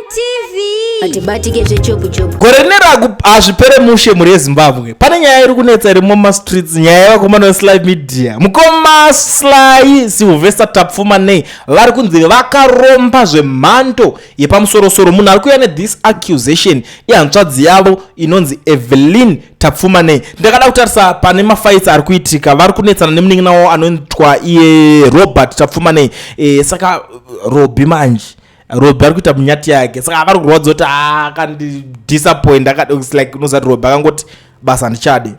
TV. Atibatike zvechopu chopu. Gore rine raku hazvipere mushe mhuri yeZimbabwe. Pane nyaya iri kunetsa iri mumastreets, nyaya yevakomana veSly Media. Mukoma Sly Sylvester Tapfumanei vari kunzi vakaromba zvemhando yepamusorosoro. Munhu ari kuuya nethis accusation ihanzvadzi yavo inonzi Evelyn Tapfumanei. Ndakada kutarisa pane mafights ari kuitika, vari kunetsana nemunin'ina wavo anoitwa iye Robert Tapfumanei. Saka Robi manje, Robi ari kuita munyati yake, saka vari kurwadza kuti akandidisappoint, like unoziva kuti Robi akangoti basa handichadi.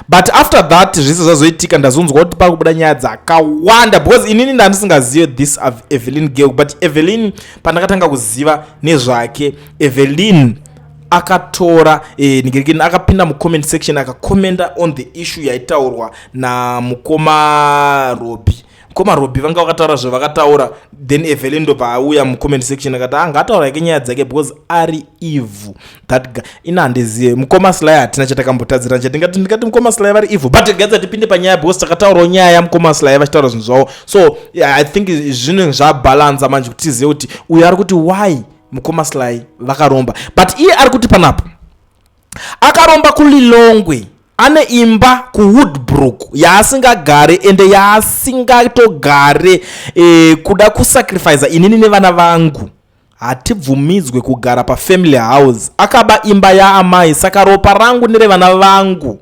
But after that zvese zvazoitika, ndazonzwa kuti pari kubuda nyaya dzakawanda, because inini ndandisingazive this Evelyn girl. But Evelyn, pandakatanga kuziva nezvake, Evelyn akatora nigirikini, akapinda mucomment section, akakomenda on the issue yaitaurwa namukoma Robi. Mukoma Robi vanga vakataura zvavakataura, then Evelyn ndobva auya mucomment section akati angataura yake nyaya dzake because ari evil, that guy. Ina handizive, mukoma Sly hatina chatakambotadzira, chatingati ndingati mukoma Sly vari evil, but gadza tipinde panyaya, because takataurawo nyaya yamukoma Sly vachitaura zvinhu zvavo. So yeah, I think zvinhu zvabhalansa manje kuti tizive kuti uyu ari kuti why mukoma Sly vakaromba, but iye ari kuti panapa akaromba kuLilongwe, ane imba kuWoodbrook yaasingagare ende yaasingatogare. Kuda kusacrifica inini nevana vangu, hatibvumidzwe kugara pafamily house. Akaba imba yaamai, saka ropa rangu nerevana vangu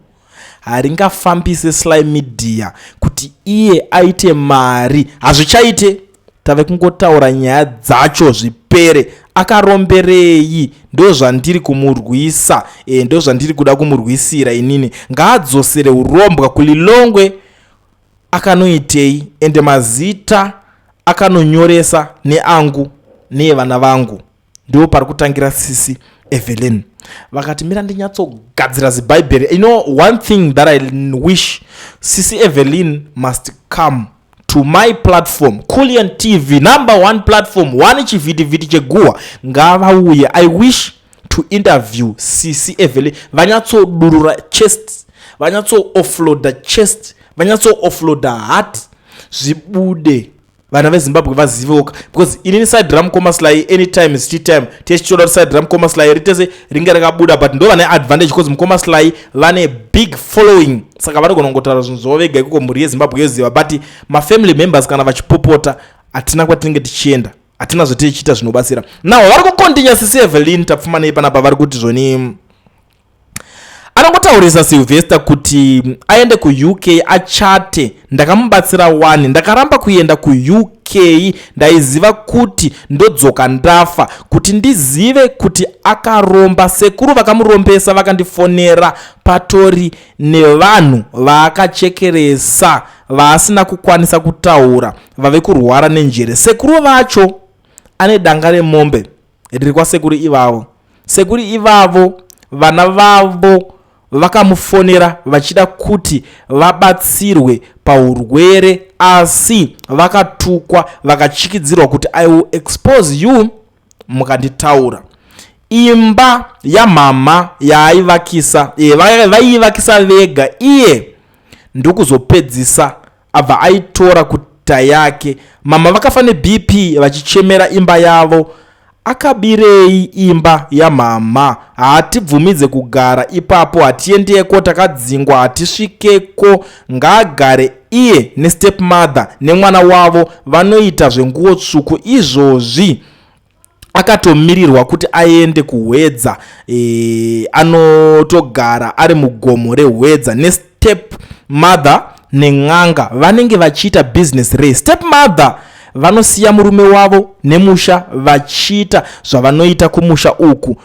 haringafambise Sly Media kuti iye aite mari. Hazvichaite, tave kungotaura nyaya dzacho zvipere. Akaromberei? Ndo zvandiri kumurwisa, ndo zvandiri kuda kumurwisira inini. Ngaadzosere urombwa kuLilongwe, akanoitei? Ende mazita akanonyoresa neangu neevana vangu. Ndo pari kutangira sisi Evelyn vakati mira ndinyatsogadzira zibhaibheri. You know one thing that I wish, sisi Evelyn must come to my platform, Culian TV, number one platform, one chivhitivhiti cheguhwa. Ngavauye, I wish to interview sisi Evelyn, vanyatsodurura chest, vanyatso-offloada chest, vanyatso-offloada heart, zvibude, vana veZimbabwe vazivewoka, because inini side ramukoma Sly, anytime is time, tichitoda kuti side ramukoma Sly ritese ringe rakabuda, but ndo vane advantage because mukoma Sly vane big following, saka vanogona kungotaura zvinhu zvavo vega ikoko, mhuri yeZimbabwe yoziva. But mafamily members kana vachipopota, hatina kwatinenge tichienda, hatina zvatichiita zvinobatsira. Now vari kukontinya sisi Evelyn Tapfumanei panapa, vari kuti zvoni anongotaurisa Sylvester kuti aende kuUK achate. Ndakamubatsira wani, ndakaramba kuenda kuUK, ndaiziva kuti ndodzoka ndafa. Kuti ndizive kuti akaromba, sekuru vakamurombesa vakandifonera, patori nevanhu vaakachekeresa vaasina kukwanisa kutaura, vave kurwara nenjere. Sekuru vacho ane danga remombe riri kwasekuru ivavo. Sekuru ivavo vana vavo vakamufonera vachida kuti vabatsirwe paurwere, asi vakatukwa, vakachikidzirwa kuti "I will expose you mukanditaura." Imba yamama yaaivakisa, vaiivakisa vega, iye ndokuzopedzisa abva aitora kuta yake. Mama vakafa neBP vachichemera imba yavo. Akabirei imba yamama? Haatibvumidze kugara ipapo, hatiendeko, takadzingwa, hatisvikeko. Ngaagare iye nestepmother nemwana wavo, vanoita zvenguo tsvuku. Izvozvi akatomirirwa kuti aende kuHwedza, anotogara ari mugomo reHwedza nestep mother nen'anga. Vanenge vachiita business rei? Step mother vanosiya murume wavo nemusha vachiita zvavanoita kumusha uku.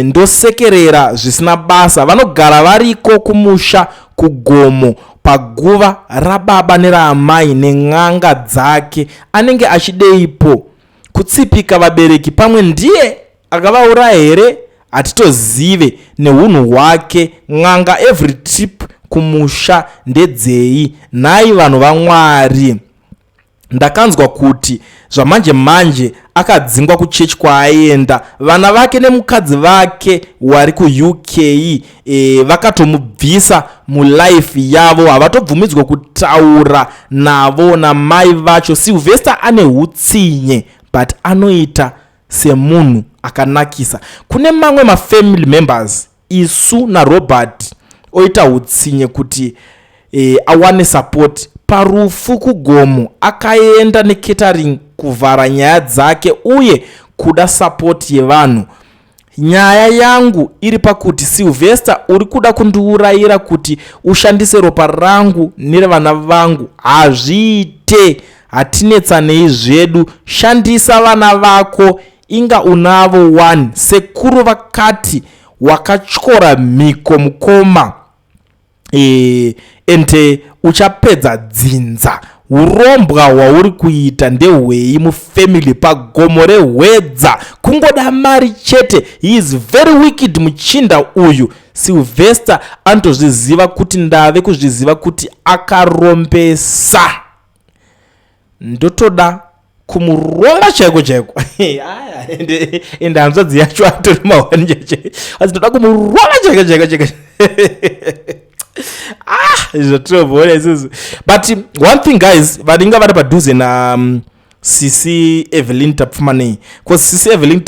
Ndosekerera zvisina basa. Vanogara variko kumusha kugomo paguva rababa neraamai nen'anga dzake. Anenge achideipo? Kutsipika vabereki? Pamwe ndiye akavauraya here? Hatitozive neunhu hwake. N'anga every trip kumusha ndedzei nhai vanhu vaMwari? Ndakanzwa kuti zvamanje manje akadzingwa kuchechi kwaaienda. Vana vake nemukadzi vake wari kuUK, vakatomubvisa mulife yavo, havatobvumidzwa kutaura navo namai vacho. Sylvester ane utsinye, but anoita Semunhu akanakisa kune mamwe mafamily members, isu naRobert oita utsinye kuti awane support parufu kugomo. Akaenda necatering kuvhara nyaya dzake uye kuda support yevanhu. Nyaya yangu iri pakuti, Sylvester, uri kuda kundiurayira kuti ushandise ropa rangu nerevana vangu. Hazviite. Hatinetsanei zvedu. Shandisa vana vako, inga unavo 1. Sekuru vakati wakatyora mhiko, mukoma, ende uchapedza dzinza. Urombwa hwauri kuita ndehwei mufamily pagomo rehwedza? Kungoda mari chete. He is very wicked, muchinda uyu Sylvester. Anotozviziva kuti ndave kuzviziva kuti akarombesa. Ndotoda kumurova chaiko chaiko. Aya, ende hanzvadzi yacho atori mawani chacho, asi ndoda kumurova chaiko chaiko chaiko. Ah, zvatirobhoona isusu. But one thing, guys, vanenge vari padhuze na Sisi Evelyn Tapfumanei, because Sisi Evelyn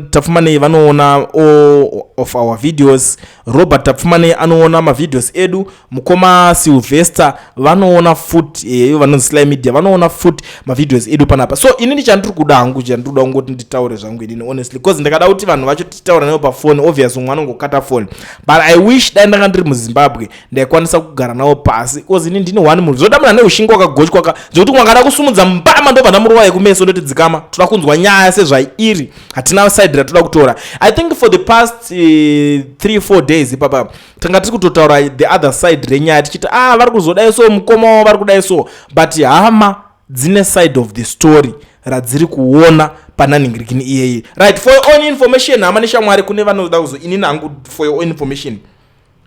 Tapfumanei vanoona all of our videos. Robert Tapfumanei anoona mavideos edu. Mukoma Sylvester vanoona futi, ivo vanonzi Sly Media vanoona futi mavideos edu panapa. So inini chandiri kuda hangu, chandiri kuda kungoti nditaure zvangu inini honestly, because ndakada kuti vanhu vacho titaura navo pafoni, obvious umwe anongokata foni, but I wish dai ndanga ndiri muZimbabwe, ndaikwanisa kugara navo pasi, because ini ndini one munhu zvoda munhu ane ushingi wakagochwa ka, zvekuti umwe akada kusumudza mbama, ndobva ndamurova yekumeso, ndoti dzikama, toda kunzwa nyaya sezvairi. Hatina side ratoda kutora. I think for the past 3-4 days ipapa tanga tiri kutotaura the other side renyaya, tichiti, ah, vari kuzodai so, mukoma wavo vari kudai so, but hama dzine side of the story radziri kuona pananhingirikini iyeye. Right, for your own information, hama neshamwari, kune vanoda kuzo, inini hangu, for your own information,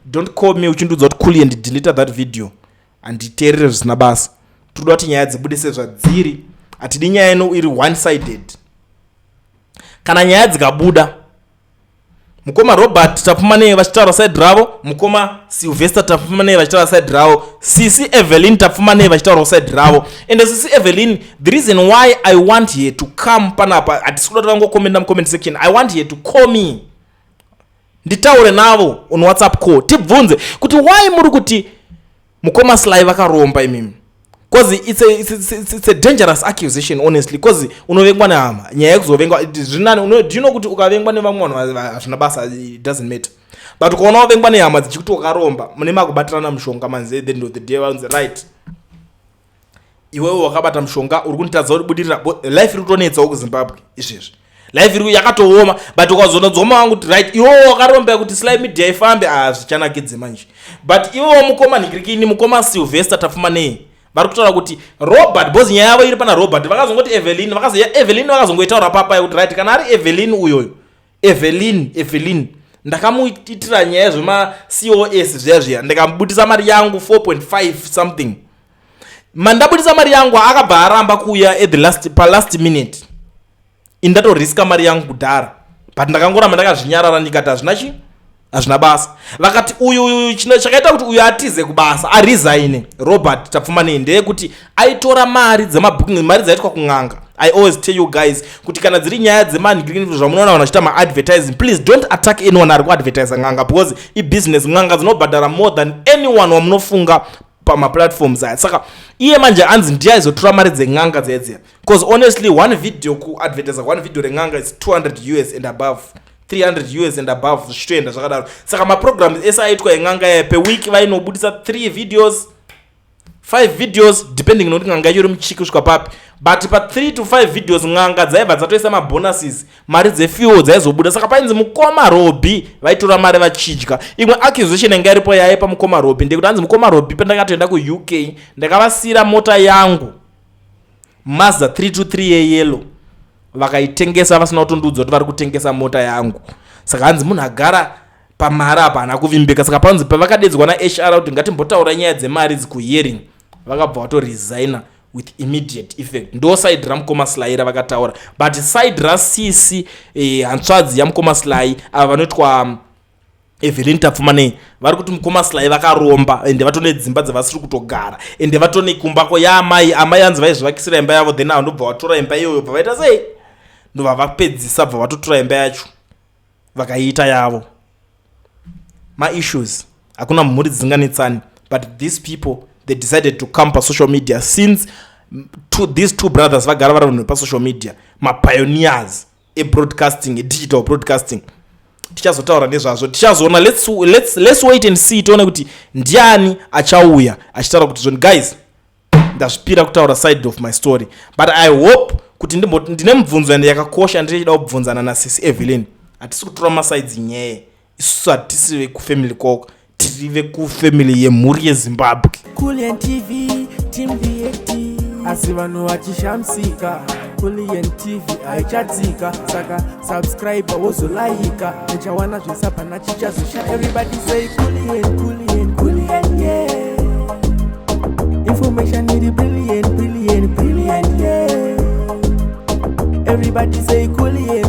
don't call me uchindiudza kuti "Cool and delete that video." Handiteerere zvisina basa. Tinoda kuti nyaya dzibude sezvadziri. Hatidi nyaya ino iri one sided. Kana nyaya dzikabuda, mukoma Robert Tapfumanei vachitaura side ravo, mukoma Sylvester Tapfumanei vachitaura side ravo, Sisi Evelyn Tapfumanei vachitaurawo side ravo. And Sisi Evelyn, the reason why I want her to come panapa, hatisi kuda kuti vangokomenda mucomment section. I want her to call me, nditaure navo on WhatsApp call, tibvunze kuti why muri kuti mukoma Sly vakaromba imimi, because it's a dangerous accusation, honestly, because unovengwa nehama. Nyaya yekuzovengwa zvinani? Do you know kuti ukavengwa nevamwe vanhu hazvina basa, it doesn't matter, but ukaona wavengwa nehama dzichikuti wakaromba, mune makubatirana mushonga manze. The end of the day vanzi, "Right, iwewe wakabata mushonga, uri kunditadza kuti budirira." Life iri kutonetsawo kuZimbabwe izvezvi, life iri yakatooma, but ukazonadzoma wangu kuti, "Right, iwewe wakarombera kuti Sly Media ifambe," ah, zvichanakidze manje. But iwewo mukoma nhingirikini, mukoma Sylvester Tapfumanei, vari kutaura kuti Robert, because nyaya yavo iri pana Robert, vakazongoti Evelyn, vakazoya Evelyn, vakazongoitaura papa yekuti, right, kana ari Evelyn uyoyo, Evelyn ndakamuitira nyaya zvemaCOS zviya zviya, ndikamubudisa mari yangu 4.5 something. Mandabudisa mari yangu, akabva aramba kuuya at the last, palast minute. Indatoriska mari yangu kudhara, but ndakangoramba ndakazvinyarara, ndikati hazvina chi, hazvina basa. Vakati uyu uyu chino chakaita kuti uyu atize kubasa, aresign, Robert Tapfumanei, ndeyekuti aitora mari dzemabooking, mari dzaitwa kun'anga. I always tell you guys kuti kana dziri nyaya dzemanhingirikini, zvamunoona vanhu vachiita maadvertising, please don't attack anyone ari kuadvertisa n'anga, because ibusiness. N'anga dzinobhadhara more than anyone wamunofunga pamaplatforms aya. Saka iye manje anzi ndiye aizotora mari dzen'anga dzedziya, because honestly, one video, kuadvertisa one video ren'anga is 200 US and above, 300 US and above, zvichitoenda zvakadaro. Saka maprograms ese aitwa en'anga yaya, peweek vainobudisa 3 videos, 5 videos, depending nokuti n'anga yacho iri muchiki kusvika papi, but pa3 to 5 videos n'anga dzaibva dzatoisa mabonuses, mari dzefuel dzaizobuda. Saka painzi mukoma Robi vaitora mari vachidya. Imwe accusation yanga iripo yaipa mukoma Robi ndekuti hanzi mukoma Robi, pandakatoenda kuUK, ndakavasiyira mota yangu, Mazda 323 yeyellow, vakaitengesa vasina kutondiudza kuti vari kutengesa mota yangu. Saka hanzi munhu agara pamari apa haana kuvimbika. Saka panzi pavakadedzwa naHR kuti ngatimbotaura nyaya dzemari dzikuhearing, vakabva vatoresigna with immediate effect. Ndo side ramukoma Sly ravakataura, but side rasisi hanzvadzi yamukoma Sly ava vanoitwa Evelyn Tapfumanei, vari kuti mukoma Sly vakaromba, ende vatone dzimba dzavasiri kutogara, ende vatone kumbako yaamai. Amai hanzi vaizvivakisira imba yavo, then avo ndobva vatora imba iyoyo, bva vaita sei? Ndobva vapedzisa, bva vatotora imba yacho, vakaiita yavo. Maissues, hakuna mhuri dzisinganetsani, but these people, they decided to come pasocial media since these two brothers vagara vari vanhu vepasocial media, mapioneers ebroadcasting, edigital broadcasting. Tichazotaura nezvazvo, tichazoona. Let's wait and see, tione kuti ndiani achauya achitaura kuti zvoni. Guys, ndazvipira kutaura side of my story, but I hope kuti ndine mubvunzo yande yakakosha ndichida kubvunzana nasisi Evelyn. Hatisi kutora masides nyeye isusu, hatisi vekufamily koko, tiri vekufamily yemhuri yeZimbabwe. Kulian TV, Team VAT. Asi vanhu vachishamisika, Kulian TV haichatsika. Saka subscribe, wozolaika, uchawana zvese, hapana chichazosha. Everybody say Kulian, Kulian, Kulian, yeah. Information iri brilliant, brilliant, brilliant, yeah. Everybody say Kulian.